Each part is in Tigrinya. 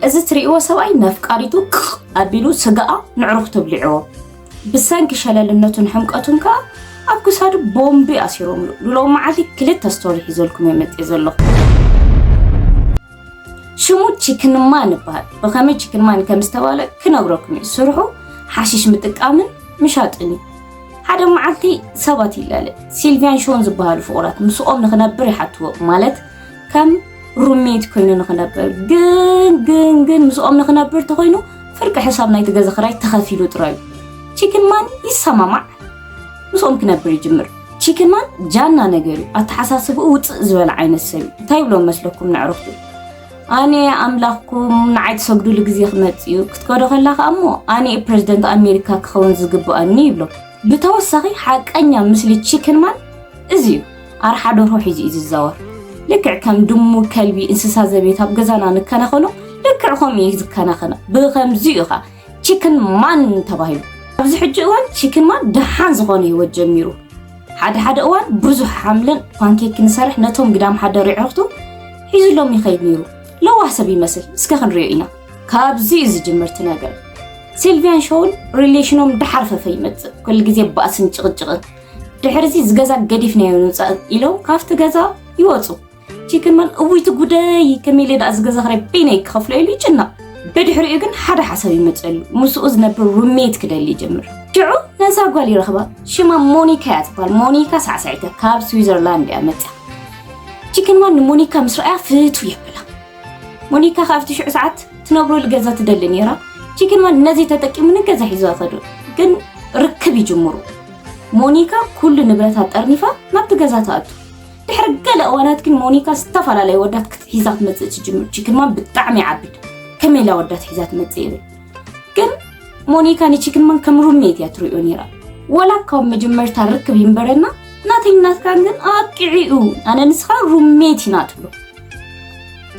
እዚ ትርእይዎ ሰብኣይ ነፍቃሪቱ ቅቕ ኣቢሉ ስጋኣ ንዕሩኽቱ ኣብሊዕዎ። ብሰንኪ ሸለልነቱን ሕምቀቱን ከኣ ኣብ ክሳዱ ቦምቢ ኣሲሮምሉ። ንሎም መዓልቲ ክልተ ስቶሪ ሒዘልኩም እየ መጽእ ዘለኹ። ሽሙ ቺክንማን ይበሃል። ብኸመይ ቺክንማን ከም ዝተባለ ክነግረኩም እየ። ስርሑ ሓሽሽ ምጥቃምን ምሻጥን እዩ። ሓደ መዓልቲ ሰባት ይላለ። ሲልቪያን ሾን ዝበሃሉ ፍቑራት ምስኦም ንኽነብር ይሓትዎ፣ ማለት ከም ሩሜት ኮይኑ ንኽነብር። ግን ግን ግን ምስኦም ንኽነብር ተኾይኑ ፍርቂ ሕሳብ ናይቲ ገዛ ክራይ ተኸፊሉ ጥራዩ። ቺክንማን ይሰማማዕ፣ ምስኦም ክነብር ይጅምር። ቺክንማን ጃና ነገር እዩ። ኣተሓሳስብኡ ውፅእ ዝበለ ዓይነት ሰብ እዩ። እንታይ ይብሎም መስለኩም ንዕርፍቱ? ኣነ ኣምላኽኩም ንዓይ ትሰግዱሉ ግዜ ክመጽእ እዩ። ክትከዶ ከላ ከኣ እሞ ኣነ እየ ፕረዚደንት ኣሜሪካ ክኸውን ዝግብኣኒ ይብሎ። ብተወሳኺ ሓቀኛ ምስሊ ቺክንማን እዚ እዩ። ኣርሓ ደርሆ ሒዙ እዩ ዝዛወር። ልክዕ ከም ድሙ፣ ከልቢ፣ እንስሳ ዘቤት ኣብ ገዛና ንከናኸኖ ልክዕ ከምኡ እዩ ዝከናኸና። ብኸምዚ እዩ ኸዓ ቺክን ማን ተባሂሉ። ኣብዚ ሕጂ እዋን ቺክን ማን ደሓን ዝኾነ ህይወት ጀሚሩ። ሓደ ሓደ እዋን ብዙሕ ሓምልን ፓንኬክ ንሰርሕ ነቶም ግዳም ሓደር የዕርኽቱ ሒዙሎም ይኸይድ ነይሩ። ለዋህ ሰብ ይመስል። እስከ ክንሪኦ ኢና። ካብዚ እዩ ዝጅምር እቲ ነገር። ሲልቪያን ሾውን ሪሌሽኖም ደሓር ፈፈ ይመጽእ። ኩሉ ግዜ ባእስን ጭቕጭቕን። ድሕርዚ ዝገዛ ገዲፍናዮ ንውጻእ ኢሎም ካብቲ ገዛ ይወጹ። ቺክንማን እውይ ትጉደይ ከመይ ኢለ ደኣ ዝገዛ ክራይ በይነይ ክኸፍሎ ኢሉ ይጭነቕ። ብድሕሪኡ ግን ሓደ ሓሳብ ይመጸሉ። ምስኡ ዝነብር ሩሜት ክደሊ ይጅምር። ሽዑ ነዛ ጓል ይረኽባ። ሽማ ሞኒካ እያ ትበሃል። ሞኒካ ሳዕሳዒት እያ፣ ካብ ስዊዘርላንድ እያ መጽያ። ቺክንማን ንሞኒካ ምስ ረኣያ ፍትው የብላ። ሞኒካ ከኣ ኣብቲ ሽዑ ሰዓት ትነብረሉ ገዛ ትደሊ ነይራ። ቺክንማን ነዚ ተጠቂሙ ንገዛ ሒዙ ከዱ። ግን ርክብ ይጅምሩ። ሞኒካ ኩሉ ንብረታ ጠርኒፋ ናብቲ ገዛ ትኣቱ። ድሕሪ ገለ እዋናት ግን ሞኒካ ዝተፈላለዩ ወዳት ክትሒዛ ክትመጽእ ትጅምር። ቺክንማን ብጣዕሚ ይዓብድ። ከመይ ኢላ ወዳት ሒዛ ትመጽእ ይብል። ግን ሞኒካ ንቺክንማን ከም ሩሜት እያ ትሪኦ ነይራ። ወላ ካብ መጀመርታ ርክብ ይንበረና፣ ናተይ ናትካን ግን ኣቂዒኡ። ኣነ ንስኻ ሩሜት ኢና ትብሎ።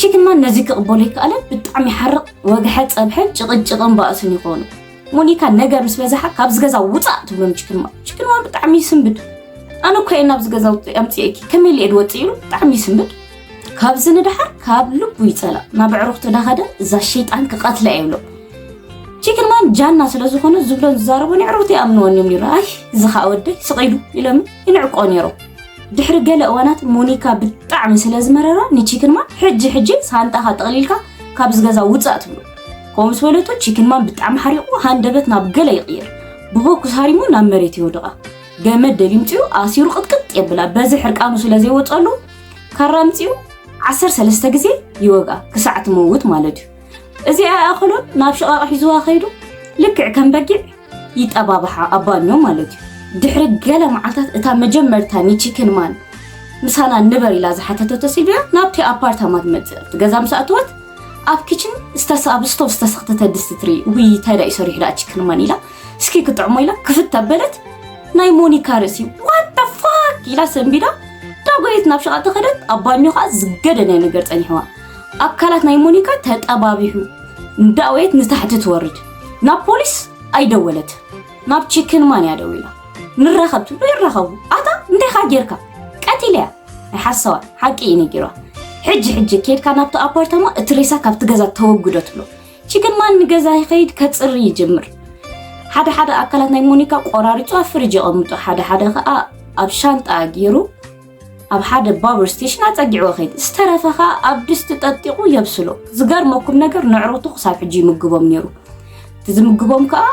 ቺክንማን ነዚ ክቕበሎ ይከኣለን። ብጣዕሚ ይሓርቕ። ወግሐ ጸብሐን ጭቕጭቕን ባእስን ይኾኑ። ሞኒካ ነገር ምስ በዝሓ ካብዚ ገዛ ውጻእ ትብሎ ንቺክንማን። ቺክንማን ብጣዕሚ ይስንብድ። ኣነ እኮ እየ ናብዚ ገዛ ውጽእ ኣምጽኤኪ፣ ከመይ ኢለ እየ ድወጽእ ኢሉ ብጣዕሚ ይስንብድ። ካብዚ ንደሓር ካብ ልቡ ይጸላ። ናብ ኣዕሩኽቱ ዳኸደ እዛ ሸይጣን ክቐትላ እየ ይብሎ። ቺክንማን ጃና ስለ ዝኾነ ዝብሎን ዝዛረቦን ኣዕሩኽቱ ይኣምንዎን እዮም ነይሩ። ኣይ እዚ ኸኣ ወደይ ስቕ ኢሉ ኢሎም ይንዕቆ ነይሮም። ድሕሪ ገለ እዋናት ሞኒካ ብጣዕሚ ስለ ዝመረራ ንቺክንማን ሕጂ ሕጂ ሳንጣኻ ጠቕሊልካ ካብዚ ገዛ ውጻእ ትብሎ። ከምኡ ምስ በለቶ ቺክንማን ብጣዕሚ ሓሪቑ ሃንደበት ናብ ገለ ይቕይር። ብቦኩስ ሃሪሙ ናብ መሬት ይወድቓ። ገመድ ደልዩ ምጽኡ ኣሲሩ ቅጥቅጥ የብላ። በዚ ሕርቃኑ ስለ ዘይወጸሉ ካራ ምጽኡ ዓሰርተ ሰለስተ ግዜ ይወግኣ ክሳዕ ትመውት ማለት እዩ። እዚ ኣይኣኸሎን ናብ ሽቓቕ ሒዝዋ ከይዱ ልክዕ ከም በጊዕ ይጠባብሓ ኣብ ባኞ ማለት እዩ። ድሕሪ ገለ መዓልታት እታ መጀመርታ ንቺክንማን ምሳና ንበር ኢላ ዝሓተተቶ ሲልቪያ ናብቲ ኣፓርታማ ትመጽእ። ኣብቲ ገዛ ምስ ኣተወት ኣብ ኪችን ዝተስ-፣ ኣብ ስቶቭ ዝተሰኽተተ ድስቲ ትርኢ። ውይ እንታይ ደኣ እዩ ሰሪሑ ደኣ ቺክንማን ኢላ እስኪ ክጥዕሞ ኢላ ክፍት ኣበለት። ናይ ሞኒካ ርእሲ what the fuck ኢላ ሰንቢዳ ዳጎየት ናብ ሽቓቕ ተኸደት። ኣብ ባኞ ኸኣ ዝገደነ ነገር ጸኒሕዋ። ኣካላት ናይ ሞኒካ ተጠባቢሑ እንዳወየት ንታሕቲ ትወርድ። ናብ ፖሊስ ኣይደወለት። ናብ ቺክንማን እያ ደዊላ። ንራኸብ ትብሎ ይራኸቡ። ኣታ እንታይኻ ጌርካ? ቀቲለያ። ናይ ሓሳዋ ሓቂ እዩ ነጊሯ። ሕጂ ሕጂ ኬድካ ናብቲ ኣፓርታማ እቲ ሬሳ ካብቲ ገዛ ተወግዶ ትብሎ። ቺክንማን ንገዛ ይኸይድ ከጽሪ ይጅምር። ሓደ ሓደ ኣካላት ናይ ሞኒካ ቆራሪጹ ኣብ ፍሪጅ የቐምጦ። ሓደ ሓደ ኸኣ ኣብ ሻንጣ ገይሩ ኣብ ሓደ ባቡር ስቴሽን ኣጸጊዕዎ ኸይድ። ዝተረፈ ኸኣ ኣብ ድስቲ ጠጢቑ የብስሎ። ዝገርመኩም ነገር ንዕሩኽቱ ክሳብ ሕጂ ይምግቦም ነይሩ። እቲ ዝምግቦም ከኣ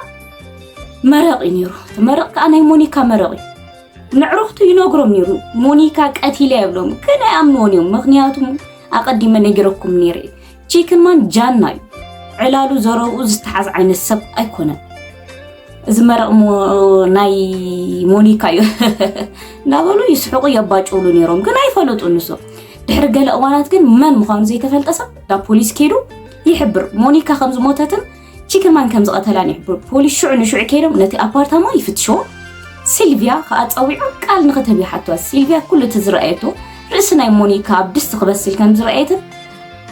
መረቕ እዩ ነይሩ። እቲ መረቕ ከኣ ናይ ሞኒካ መረቕ እዩ። ንዕሩኽቱ ይነግሮም ነይሩ። ሞኒካ ቀቲለ ይብሎም። ግን ኣይኣምንዎን እዮም። ምኽንያቱ ኣቐዲመ ነጊረኩም ነይረ እየ። ቺክንማን ጃና እዩ። ዕላሉ ዘረብኡ ዝተሓዝ ዓይነት ሰብ ኣይኮነን። እዚ መረቕ ሞ-፣ ናይ ሞኒካ እዩ እናበሉ ይስሕቑ የባጭውሉ ነይሮም፣ ግን ኣይፈለጡን ንሶም። ድሕሪ ገለ እዋናት ግን መን ምዃኑ ዘይተፈልጠ ሰብ ናብ ፖሊስ ከይዱ ይሕብር። ሞኒካ ከም ዝሞተትን ቺክንማን ከም ዝቐተላን ይሕብር። ፖሊስ ሽዑ ንሽዑ ከይዶም ነቲ ኣፓርታማ ይፍትሽዎ። ሲልቪያ ከኣ ጸዊዖም ቃል ንኽትህብ ይሓትዋ። ሲልቪያ ኩሉ እቲ ዝረኣየቶ ርእሲ ናይ ሞኒካ ኣብ ድስቲ ክበስል ከም ዝረኣየትን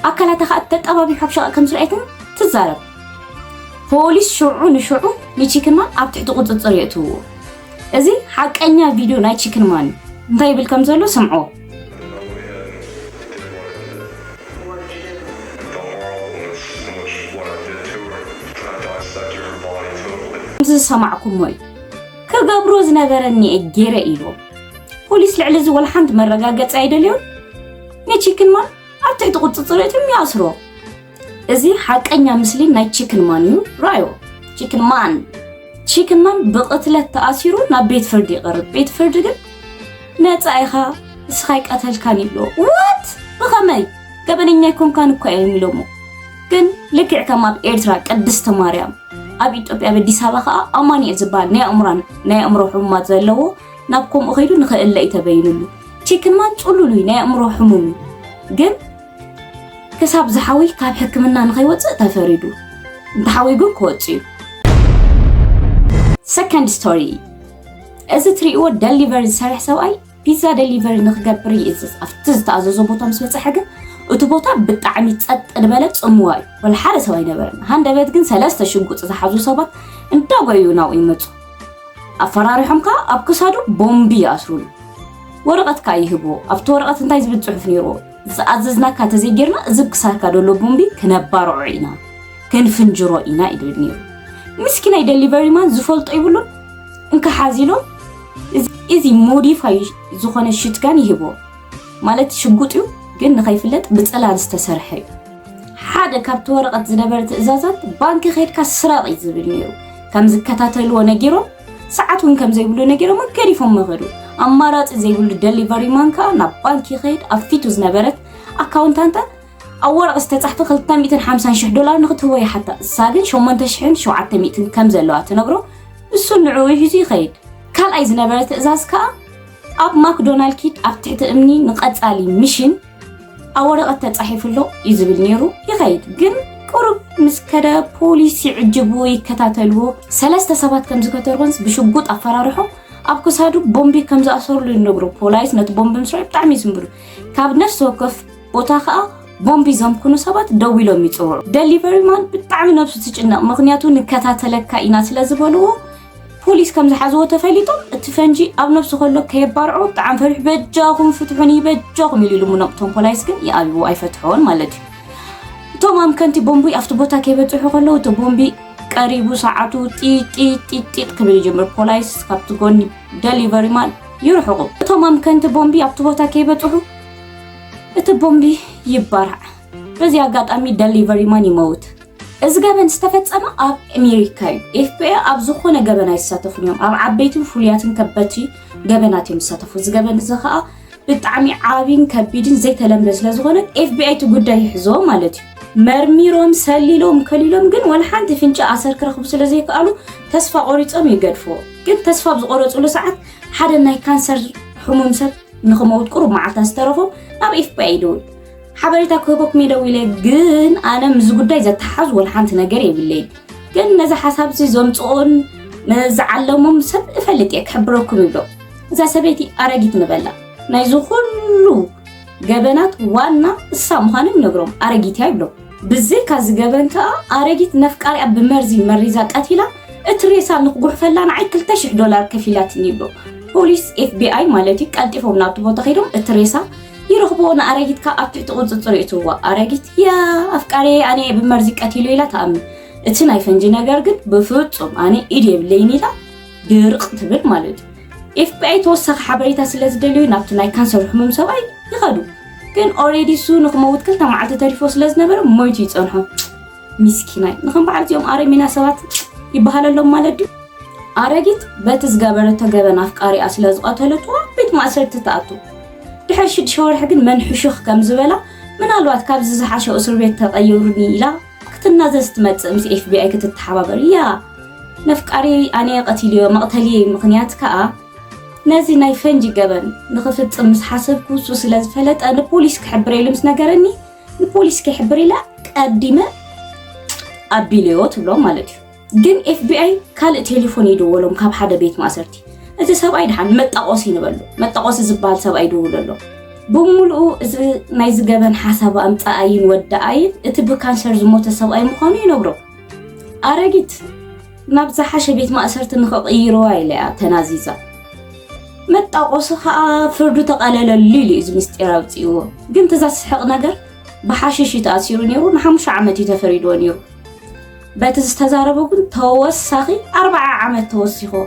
ኣካላታ ከኣ ተጠባቢሑ ኣብ ሽቓቕ ከም ዝረኣየትን ትዛረብ። ፖሊስ ሽዑ ንሽዑ ንቺክንማን ኣብ ትሕቲ ቁጽጽር የእትውዎ። እዚ ሓቀኛ ቪድዮ ናይ ቺክንማን እዩ። እንታይ ይብል ከም ዘሎ ስምዕዎ። ከምዚ ዝሰማዕኩሞ እዩ። ክገብሮ ዝነበረኒ እየ ገይረ ኢልዎ። ፖሊስ ልዕሊ እዚ ወላ ሓንቲ መረጋገፂ ኣይደልዮን። ንቺክን ማን ኣብ ትሕቲ ቁፅፅር እትም ይኣስሮ። እዚ ሓቀኛ ምስሊን ናይ ቺክን ማን እዩ። ራዮ ቺክን ማን ቺክን ማን ብቕትለት ተኣሲሩ ናብ ቤት ፍርዲ ይቐርብ። ቤት ፍርዲ ግን ነፃ ኢኻ፣ ንስኻ ኣይቀተልካን ይብሎ። ዋት ብኸመይ ገበነኛ ኣይኮንካን እኳ እዮም ኢሎሞ። ግን ልክዕ ከም ኣብ ኤርትራ ቅድስቲ ማርያም፣ ኣብ ኢትዮጵያ ኣብ ኣዲስ ኣበባ ከዓ ኣማኑኤል ዝበሃል ናይ ኣእምራን ናይ ኣእምሮ ሕሙማት ዘለዎ ናብ ከምኡ ከይዱ ንኽእለ እዩ ተበይኑሉ። ቺክን ማን ፅሉሉ እዩ፣ ናይ ኣእምሮ ሕሙም እዩ። ግን ክሳብ ዝሓዊ ካብ ሕክምና ንኸይወፅእ ተፈሪዱ። እንተሓዊ ግን ክወፅእ እዩ። ሰከንድ ስቶሪ። እዚ ትሪእዎ ደሊቨሪ ዝሰርሕ ሰብኣይ ፒዛ ደሊቨሪ ንክገብር ይእዝዝ። ኣብቲ ዝተኣዘዞ ቦታ ምስ በፅሐ ግን እቲ ቦታ ብጣዕሚ ፀጥ ዝበለ ፅምዋ እዩ። ወላ ሓደ ሰብ ኣይነበረን። ሃንደበት ግን ሰለስተ ሽጉጥ ዝሓዙ ሰባት እንዳጎዩ ናብኡ ይመፁ። ኣፈራሪሖም ከዓ ኣብ ክሳዱ ቦምቢ ይኣስሩሉ። ወረቐት ከዓ ይህብዎ። ኣብቲ ወረቐት እንታይ ዝብል ፅሑፍ ነይርዎ? ዝኣዘዝናካ ተዘይጌርና እዚ ክሳድካ ዘሎ ቦምቢ ክነባርዖ ኢና፣ ክንፍንጅሮ ኢና ይብል ነይሩ። ምስኪናይ ደሊቨሪ ማን ዝፈልጦ ይብሉን። እንካ ሓዚሎም እዚ- እዚ ሞዲፋይ ዝኾነ ሽትጋን ይህብዎ። ማለት ሽጉጥ እዩ፣ ግን ንኸይፍለጥ ብፅላል ዝተሰርሐ እዩ። ሓደ ካብቲ ወረቐት ዝነበረ ትእዛዛት ባንኪ ከይድካ ስረቕ እዩ ዝብል ነይሩ። ከም ዝከታተልዎ ነጊሮም፣ ሰዓት እውን ከም ዘይብሉ ነጊሮም ገዲፎም መኸዱ። ኣማራፂ ዘይብሉ ደሊቨሪ ማን ከዓ ናብ ባንኪ ከይድ ኣብ ፊቱ ዝነበረት ኣካውንታንታ ኣብ ወረቐት ዝተፃሕፈ ክልተ ሚእትን ሓምሳን ሽሕ ዶላር ንክትህቦ ይሓታ። እሳ ግን ሸሞንተ ሽሕን ሸውዓተ ሚእትን ከም ዘለዋ ትነግሮ። እሱ ንዕኡ ሒዙ ይኸይድ። ካልኣይ ዝነበረ ትእዛዝ ከዓ ኣብ ማክዶናል ኪድ ኣብ ትሕቲ እምኒ ንቐፃሊ ሚሽን ኣብ ወረቐት ተፃሒፉ ኣሎ እዩ ዝብል ነይሩ። ይኸይድ ግን ቁሩብ ምስ ከደ ፖሊስ ይዕጅብዎ ይከታተልዎ። ሰለስተ ሰባት ከም ዝከተርዎንስ ብሽጉጥ ኣፈራርሖም ኣብ ክሳዱ ቦምቢ ከም ዝኣሰሩሉ ይነግሩ። ፖላይስ ነቲ ቦምቢ ምስራይ ብጣዕሚ ይስንብዱ። ካብ ነፍሲ ወከፍ ቦታ ከዓ ቦምቢ ዘምክኑ ሰባት ደው ኢሎም ይፅውዑ። ደሊቨሪ ማን ብጣዕሚ ነብሱ ትጭነቕ፣ ምክንያቱ ንከታተለካ ኢና ስለ ዝበልዎ ፖሊስ ከም ዝሓዝዎ ተፈሊጦም እቲ ፈንጂ ኣብ ነብሱ ከሎ ከየባርዖ ብጣዕሚ ፈሪሑ በጃኹም ፍትሑኒ በጃኹም ኢሉ ይልምኖም። እቶም ፖላይስ ግን ይኣብይዎ ኣይፈትሕዎን ማለት እዩ። እቶም ኣምከንቲ ቦምቢ ኣብቲ ቦታ ከይበፅሑ ከለዉ እቲ ቦምቢ ቀሪቡ ሰዓቱ ጢጢጢጢጥ ክብል ይጀምር። ፖላይስ ካብቲ ጎኒ ደሊቨሪ ማን ይርሕቑ። እቶም ኣምከንቲ ቦምቢ ኣብቲ ቦታ ከይበፅሑ እቲ ቦምቢ ይባራዕ። በዚ ኣጋጣሚ ደሊቨሪ ማን ይመውት። እዚ ገበን ዝተፈጸመ ኣብ ኣሜሪካ እዩ። ኤፍቢኣይ ኣብ ዝኾነ ገበን ኣይሳተፉን እዮም። ኣብ ዓበይትን ፍሉያትን ከበድቲ ገበናት እዮም ዝሳተፉ። እዚ ገበን እዚ ከዓ ብጣዕሚ ዓብይን ከቢድን ዘይተለምደ ስለ ዝኾነ ኤፍቢኣይ እቲ ጉዳይ ይሕዞ ማለት እዩ። መርሚሮም ሰሊሎም ከሊሎም ግን ወላ ሓንቲ ፍንጫ ኣሰር ክረኽቡ ስለ ዘይከኣሉ ተስፋ ቆሪጾም ይገድፍዎ። ግን ተስፋ ኣብ ዝቆረጹሉ ሰዓት ሓደ ናይ ካንሰር ሕሙም ሰብ ንኽመውት ቁሩብ መዓልታት ዝተረፎ ናብ ኤፍቢኣይ ይደውል። ሓበሬታ ክህበኩም እየ ደዊለ፣ ግን ኣነ ምስዚ ጉዳይ ዘተሓዝ ወላ ሓንቲ ነገር የብለይን። ግን ነዚ ሓሳብ እዚ ዘምፅኦን ንዝዓለሞም ሰብ እፈልጥ እየ ክሕብረኩም ይብሎ። እዛ ሰበይቲ ኣረጊት ንበላ፣ ናይዚ ኩሉ ገበናት ዋና እሳ ምዃንን ይነግሮም። ኣረጊት እያ ይብሎም። ብዘይካ እዚ ገበን ከኣ ኣረጊት ነፍቃሪኣ ብመርዚ መሪዛ ቀቲላ እቲ ሬሳ ንክጉሕፈላ ንዓይ ክልተ ሽሕ ዶላር ከፊላትኒ ይብሎ። ፖሊስ ኤፍቢኣይ ማለት እዩ ቀልጢፎም ናብቲ ቦታ ከይዶም እቲ ሬሳ ይረኽብዎ። ንኣረጊት ከኣ ኣብ ትሕቲ ቁፅፅር የእትውዋ። ኣረጊት ያ ኣፍቃሪየ ኣነ እየ ብመርዚ ቀቲሉ ኢላ ትኣምን። እቲ ናይ ፈንጂ ነገር ግን ብፍፁም ኣነ ኢድ የብለይን ኢላ ድርቕ ትብል ማለት እዩ። ኤፍቢኣይ ተወሳኺ ሓበሬታ ስለ ዝደልዩ ናብቲ ናይ ካንሰር ሕሙም ሰብኣይ ይኸዱ። ግን ኦሬዲ እሱ ንክመውት ክልተ መዓልቲ ተሪፎ ስለ ዝነበረ ሞይቱ ይጸንሖ። ሚስኪናይ ንከም በዓል እዚኦም ኣረሚና ሰባት ይበሃለሎም ማለት ድዩ? ኣረጊት በቲ ዝገበረቶ ገበን ኣፍቃሪኣ ስለ ዝቐተለቶ ኣብ ቤት ማእሰርቲ ትኣቱ። ድሕሪ ሽዱሽተ ወርሒ ግን መን ሕሹኽ ከም ዝበላ ምናልባት ካብዚ ዝሓሸ እስር ቤት ተቐይሩኒ ኢላ ክትናዘዝ ትመጽእ ምስ ኤፍቢኣይ ክትተሓባበር እያ። ነፍቃሪ ኣነ ቀቲልዮ መቕተሊ ምኽንያት ከኣ ነዚ ናይ ፈንጂ ገበን ንኽፍጽም ምስ ሓሰብኩ እሱ ስለ ዝፈለጠ ንፖሊስ ክሕብር ኢሉ ምስ ነገረኒ ንፖሊስ ክሕብር ኢለ ቀዲመ ኣቢለዮ ትብሎ ማለት እዩ። ግን ኤፍቢኣይ ካልእ ቴሌፎን ይድወሎም ካብ ሓደ ቤት ማእሰርቲ። እቲ ሰብኣይ ድሓን መጣቆሲ ንበሎ መጣቆሲ ዝበሃል ሰብኣይ ይድውለሎ። ብምሉኡ እዚ ናይዚ ገበን ሓሳብ ኣምፀኣይን ወደኣይን እቲ ብካንሰር ዝሞተ ሰብኣይ ምዃኑ ይነግሮ። ኣረጊት ናብ ዝሓሸ ቤት ማእሰርቲ ንኽቕይርዋ ኢለ እያ ተናዚዛ። መጣቆሲ ከዓ ፍርዱ ተቐለለሉ ኢሉ እዩ እዚ ምስጢር ኣውፅእዎ። ግን እቲ ዘስሕቕ ነገር ብሓሽሽ እዩ ተኣሲሩ ነይሩ፣ ንሓሙሽተ ዓመት እዩ ተፈሪድዎ ነይሩ። በቲ ዝተዛረቦ ግን ተወሳኺ ኣርባዓ ዓመት ተወሲኽዎ።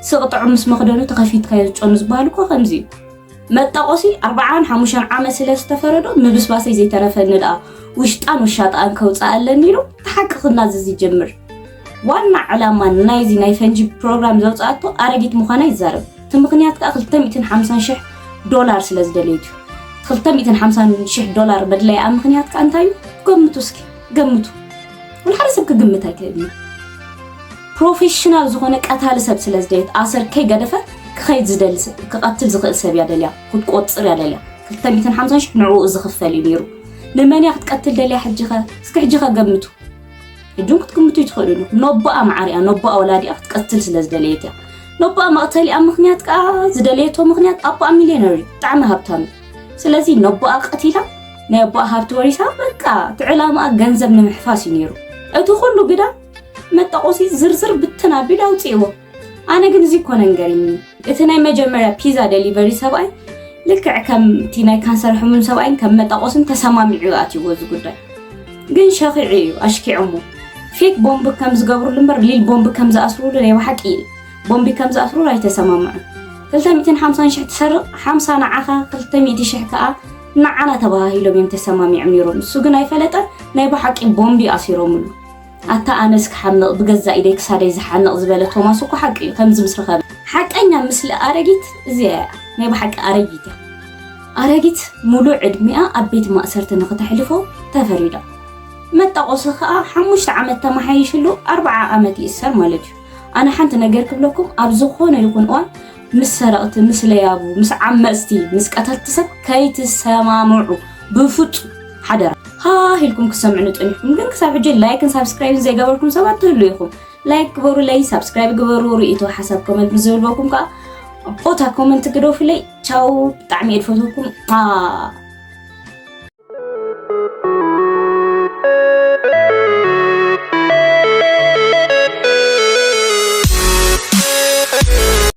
ስቕ ጥዑም ምስ መኽደኑ ተኸፊትካዮ ዝጨኑ ዝበሃል እኮ ከምዚ እዩ። መጣቆሲ ኣርባዓን ሓሙሽተን ዓመት ስለ ዝተፈረዶ ምብስባሰይ ዘይተረፈኒ ደኣ ውሽጣን ውሻጣኣን ከውፅኣ ኣለኒ ኢሉ እቲ ሓቂ ክናዘዝ ይጀምር። ዋና ዕላማ ናይዚ ናይ ፈንጂ ፕሮግራም ዘውፅኣቶ ኣረጊት ምዃና ይዛረብ። እቲ ምኽንያት ከዓ ክልተ ሚእትን ሓምሳን ሽሕ ዶላር ስለ ዝደለየት እዩ። ክልተ ሚእትን ሓምሳን ሽሕ ዶላር መድለይኣ ምኽንያት ከዓ እንታይ እዩ? ገምቱ እስኪ፣ ገምቱ። ወላ ሓደ ሰብ ክግምት ኣይክእልን እዩ። ፕሮፌሽናል ዝኾነ ቀታሊ ሰብ ስለ ዝደየት ኣሰር ከይገደፈ ክኸይድ ዝደሊ ሰብ፣ ክቐትል ዝኽእል ሰብ እያ ደልያ፣ ክትቆፅር እያ ደልያ። ክልተ ሚእትን ሓምሳን ሽሕ ንዕኡ ዝኽፈል እዩ ነይሩ። ንመን እያ ክትቀትል ደልያ ሕጂ ኸ? እስኪ ሕጂ ኸ ገምቱ። ሕጂ እውን ክትግምቱ ትኽእሉ ኢኹም። ነቦኣ መዓር እያ፣ ነቦኣ ወላዲኣ ክትቀትል ስለ ዝደለየት እያ። ነቦኣ መቕተሊኣ ምኽንያት ከዓ ዝደለየቶ ምኽንያት ኣቦኣ ሚልዮነር እዩ፣ ብጣዕሚ ሃብታም እዩ። ስለዚ ነቦኣ ቀቲላ ናይ ኣቦኣ ሃብቲ ወሪሳ በቃ እቲ ዕላማኣ ገንዘብ ንምሕፋስ እዩ ነይሩ። እቲ ኩሉ ግዳ መጣቆሲ ዝርዝር ብትን ኣቢሉ ኣውፅእዎ። ኣነ ግን እዚ እኮ ነንገሪኒ። እቲ ናይ መጀመርያ ፒዛ ደሊቨሪ ሰብኣይ ልክዕ ከምቲ ናይ ካንሰር ሕሙም ሰብኣይን ከም መጣቆስን ተሰማሚዑ ኣትይዎ እዚ ጉዳይ። ግን ሸኺዑ እዩ ኣሽኪዖሞ። ፌክ ቦምብ ከም ዝገብሩሉ እምበር ሊል ቦምብ ከም ዝኣስሩሉ ናይ ብሓቂ ቦምቢ ከም ዝኣስሩሉ ኣይተሰማምዑን። ክልተ ሚእትን ሓምሳን ሽሕ ትሰርቕ ሓምሳ ንዓኻ ክልተ ሚእቲ ሽሕ ከኣ ንዓና ተባሃሂሎም እዮም ተሰማሚዖም ነይሮም። እሱ ግን ኣይፈለጠን። ናይ ብሓቂ ቦምቢ ኣሲሮምሉ። ኣታ ኣነስ ክሓምቕ ብገዛእ ኢደይ ክሳደይ ዝሓንቕ ዝበለ ቶማስ እኮ ሓቂ እዩ። ከምዚ ምስ ረኸበ ሓቀኛ ምስሊ ኣረጊት እዚኣ እያ። ናይ ብሓቂ ኣረጊት እያ። ኣረጊት ሙሉእ ዕድሚኣ ኣብ ቤት ማእሰርቲ ንኽተሕልፎ ተፈሪዳ። መጣቆሲ ኸኣ ሓሙሽተ ዓመት ተመሓይሽሉ ኣርብዓ ዓመት ይእሰር ማለት እዩ። ኣነ ሓንቲ ነገር ክብለኩም፣ ኣብ ዝኾነ ይኹን እዋን ምስ ሰረቕቲ፣ ምስ ለያቡ፣ ምስ ዓመፅቲ፣ ምስ ቀተልቲ ሰብ ከይትሰማምዑ ብፍጹም ሓደራ። ሃህ ኢልኩም ክሰምዑ ንጥኒሕኩም ግን ክሳብ ሕጂ ላይክን ሳብስክራይብን ዘይገበርኩም ሰባት ትህሉ ኢኹም። ላይክ ግበሩለይ፣ ሳብስክራይብ ግበሩ፣ ርእይቶ ሓሳብ ኮመንት ምስ ዝህልወኩም ከዓ ቦታ ኮመንት ግደፉለይ። ቻው፣ ብጣዕሚ እየ ዝፈትወኩም።